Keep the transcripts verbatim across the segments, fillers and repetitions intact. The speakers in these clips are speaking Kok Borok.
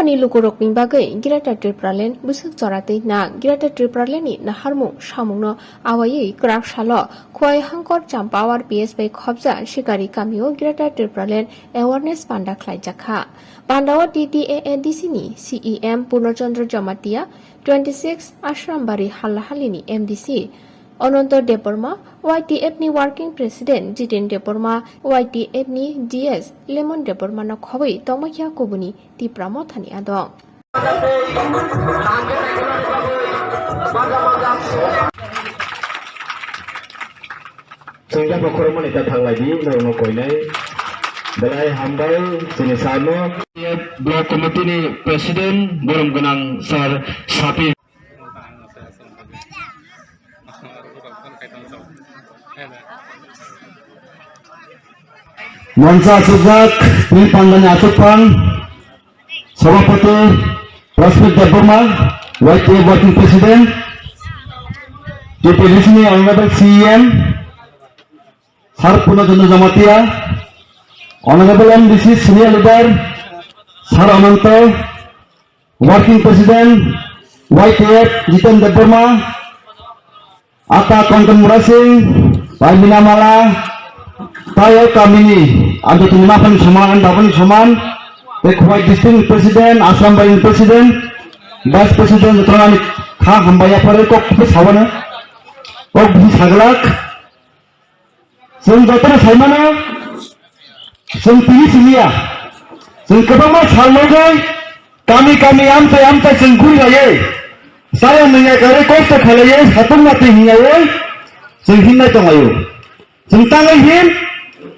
Ni lukurokni bagwi Greater Tipraland bwswk joratwi nang. Greater Tipraland ni naharmung samungno awaiwi kwrak salo Khowai Hangkor Champawar P S bai khopjak Sikari kamio Greater Tipraland Awareness Panda khlaijakha. Pandao T T A A D C ni C E M Purno Chandra Jamatia, twenty six Ashram Bari Hallahali ni M D C Ananto Debbarma, Y T F ni Working President Jiten Debbarma, Y T F ni G S Lemon Debbarma no khobwi tongmakya kubuni Tipra Motha ni adong. Chwngya bokhorok mani ta thanglai di, norokno koinai. Belai hambai, chini sano. Block Committee ni President, borom gwnang Sir Sapi. Moncha asukjak, twi pandani asukphang, Sabhapati Prasmit Debbarma, Y T F Working President, T P L C ni Honorable C E M, Sir Purno Chandra Jamatia, Honorable M D C Senior Leader, Sir Ananto, Working President, Y T F, Jiten Debbarma, Ata Kantan Murasing, Pai Minamala, Tayo Kamini, Anto Tuni Maphan Soman, Dapan Soman, Tekhwai District President, Assam Bai President, Vice President, Jotrani Kha Hambaya Pare Kok Sabana, Kok Bhi Saglak, Chwng jotono sai mano, chwng tini simi ya. Chwng kwbangma sal logi kami kami amchai amchai chwng guri laiwi, chaya nungya kwrwi kosto khailaiwi, satung matwi hinyawi chwng hinnai tonglaio. Chwng tangwi hin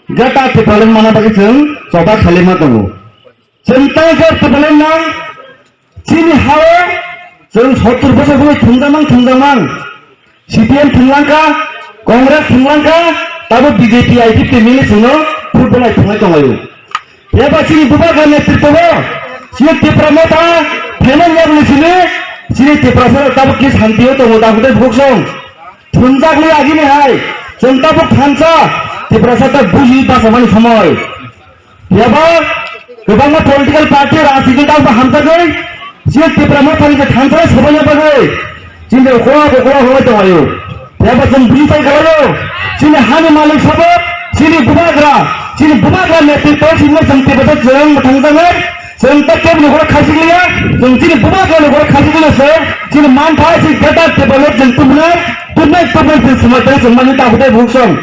Greater Tipraland mana bagwi chwng choba khailai ma tongo. Chwng tei khe Tipraland nang, chini hao chwng sottur bosor phano thumjamang thumjamang. C P M thumlangkha, Congress thumlangkha, tabo B J P I P T mili chwngno football ai thumlai tonglaio. Eba chini bubagra netritwo, chini Tipra Motha phainai yabni simi, chini Tiprasa tabo ki santio tongo, tabo tei buksong. Thumjakli agini hai, chwng tabo thansa, Tiprasa ta buji basamani somoi. Yaba kwbangma political party rajniti dal bo hamjagwi, chini Tipra Mothani je thansa sobaina bagwi chini okora okora hwnwi tonglaio. Yaba chwng bujithai khlaio, chini hani malik sabo, chini bubagra, chini bubagra netritwo chini chwng Tiprasa chwng mwthangjaknai, chwng ta kebni horo khachikliya, chwng chini bubagrani horo khachikliya se, chini manthai si Greater Tipraland chwng tubunai, tubunai tubunai chwng swmai tei chwng mani ta hutai buksong.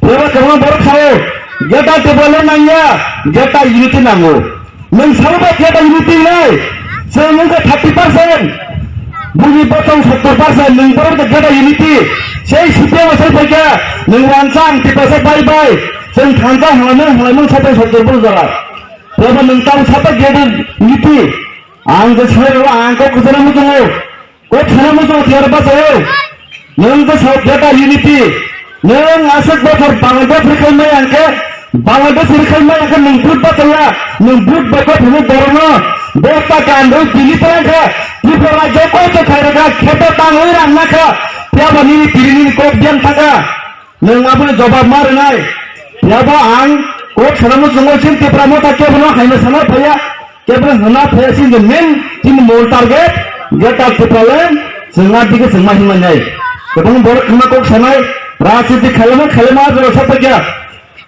Eba kwbangma borok sao, Greater Tipraland nangya, Greater Unity nango. Nwng sao ba Greater Unity nai, chwng wngkha thirty percent, buini bosong sottor percent, nwng borok de Greater Unity. Sei C P M asai phaikha, nwng wansa ang Tiprasa bai bai, chwng thansa hwnlaimung hwnlaimung sottor sottor borok jora. Eba nwng tamo sapa Greater Unity, ang je sai rw ang kok kwchana muchungo. Kok sana muchung tiyar bachao. Nwng bwsao Greater Unity. Nwng aswk bothor Bangladesh rwkhaimai hwnkhe, Bangladesh rwkhaimai hwnkhe nwng vote bachaya. Nwng vote boycott hwnwi borokno bota kandwi tini phrang kha. Tripura rajyo koito khairokha, kheto tangwi rang nakha. Phiyaba nini tiri nini kok biyang thangkha. Nwng aboni jobab ma rwnai. Phiyaba ang kok sana muchungo chini Tipra Motha kebono haino sana phaiya. Kebeng hwnna phai sini main chini mol target, Greater Tipraland, chwng a dige chwng ma himma nai. Kebeng borok hwnna kok sanai, rajniti khailama khailama jora sapakya.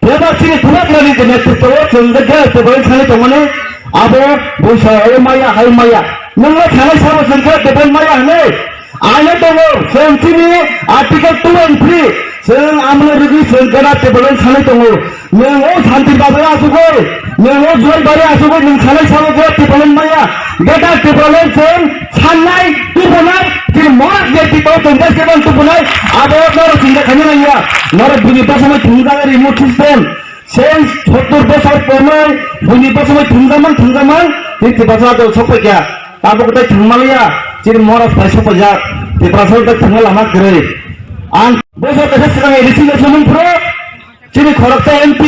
Phiyaba chini bubagrani je netritwo chwng je Greater Tipraland sanai tongmani, abo buisa o maya hai maya. Nwng no sanai sabo chwng Greater Tipraland maya hwnwi. Aino tongo, chwng chini Article two and three, chwng amno rwgwi chwng Greater Tipraland sanai tongo. Nwng o Santir Bazar asugwi, nwng o Juaibari asugwi nwng sanai sabo Greater Tipraland maya. Greater Tipraland chwng sannai, tubunai, chini morak je tito chwng je seban tubunai, abo norok chwng je khaina nangya. Norok bini bosongwi thumjak remote system. Sei sottor bosor pemai, buini bosongwi thumjamang, thumjamang, tei Tiprasa adol sokphaikha. Tabuk tei thwngmaliya, chini mora phai sokphaijak, Tiprasa tei thwngna lama kwrwi. Ang bosor kaisa swkang A D C no sumung phuru, chini khoroksa M P,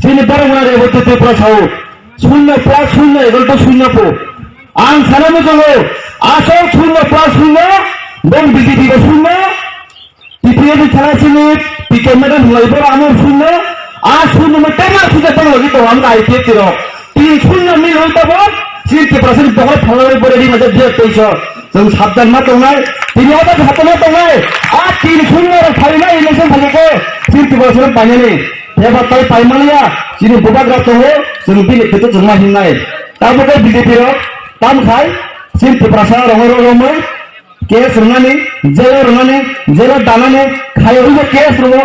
chini borok mwnai Reboti Tripura sao, shunyo plus shunyo equal to shunyo po. Ang sana muchungo, asol shunyo plus shunyo, bong B J P bo shunyo, T P F ni thana sini P K madam hwnlai bo ano shunyo, a shunyo ma tama sida tong lagi to ang I P F tiro. Tin shunyo mil hoi tabo, Chini Tiprasani bokhorok phalnai bore ri majak biya teisa. Chwng sabdan ma tongnai, tini obo sabdan ma tongnai. A tin shunyo rok phainai election phaikhe chini Tiprasani painani. Eba tai paimaliya, chini bubagra tongo, chwng bini kheto chwng ma hinnai. Tamo khe B J P rok, tam khai, chini Tiprasa rongwi rok romwi, case rwnani, jail rwnani, jail danani, khai rwbo case rwo.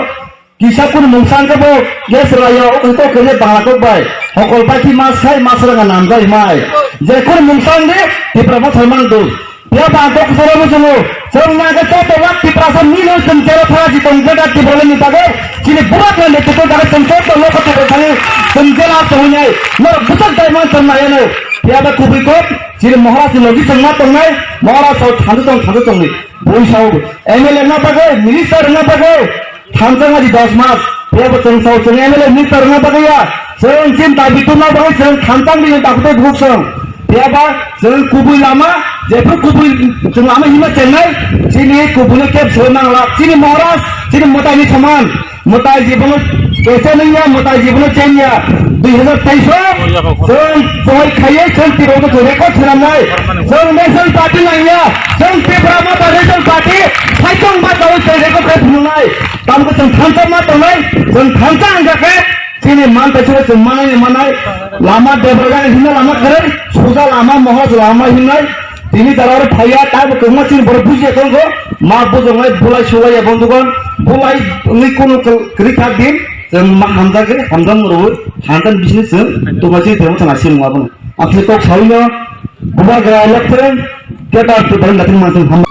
Kisa kunu mungsa hwnkhe bo gas rwlaio, o khe tok khe bangla kok bai. Hokol bai khi mas khai, mas rwngya namjai mai. Je kunu mungsa hwnkhe Tipra bo thai man do. Phiya ba ang kok soro bo chwngo. Chwng na khe to to wak Tipra sa mino chwng jero thara ji tong jaga Tipra ni bagwi. Chini burak na netrito jaga chwng to to lokho Tipra thani chwng jela tong nai. Nor buchak dai man chwng na yano. Phiya ba kubui kok chini Maharaj ni logi chwng ma tong nai. Maharaj sa thandu tong thandu tong ni. Bui sao M L A na bagwi, minister na bagwi. Thansa ngaji dos mas, phiya bo chwng sao chwng M L A minister wngna bagwi ya, chwng chini dabi tubuna bagwi chwng thansa bini dakutai bukuk chwng. Phiya ba chwng kubui lama, jephru kubui chwng lama hima chengnai, chini kubui no keb soi nangla, chini Maharaj, chini mwtai ni soman, mwtai jibono kese nungya, mwtai jibono chengya, dui hazar teis o chwng boi khaiye chwng tiro to record swnamnai, chwng national party nangya, chwng Tipra Motha national party, saitong ba dawi chwng record khai phunuknai. Tamkhe chwng thansa ma tongnai, chwng thansa wngkha khe chini man taisano chwng manai manai, lama debra jani himna lama kwrwi, suja lama mohor lama himnai, tini jara oro phaiya, taibo kwbangma chini borok bujiya tongo, ma bujoknai bulai sulai ya bondukon, bulai wngwi kunu kwrwi kha din, chwng ma hamjakhe hamjakma rwui, hamjakni bisingtwi chwng tongma chini thwngma thang asimung abono. Asle kok saui no, bubagra election, keta tu bari natin manthung hamma.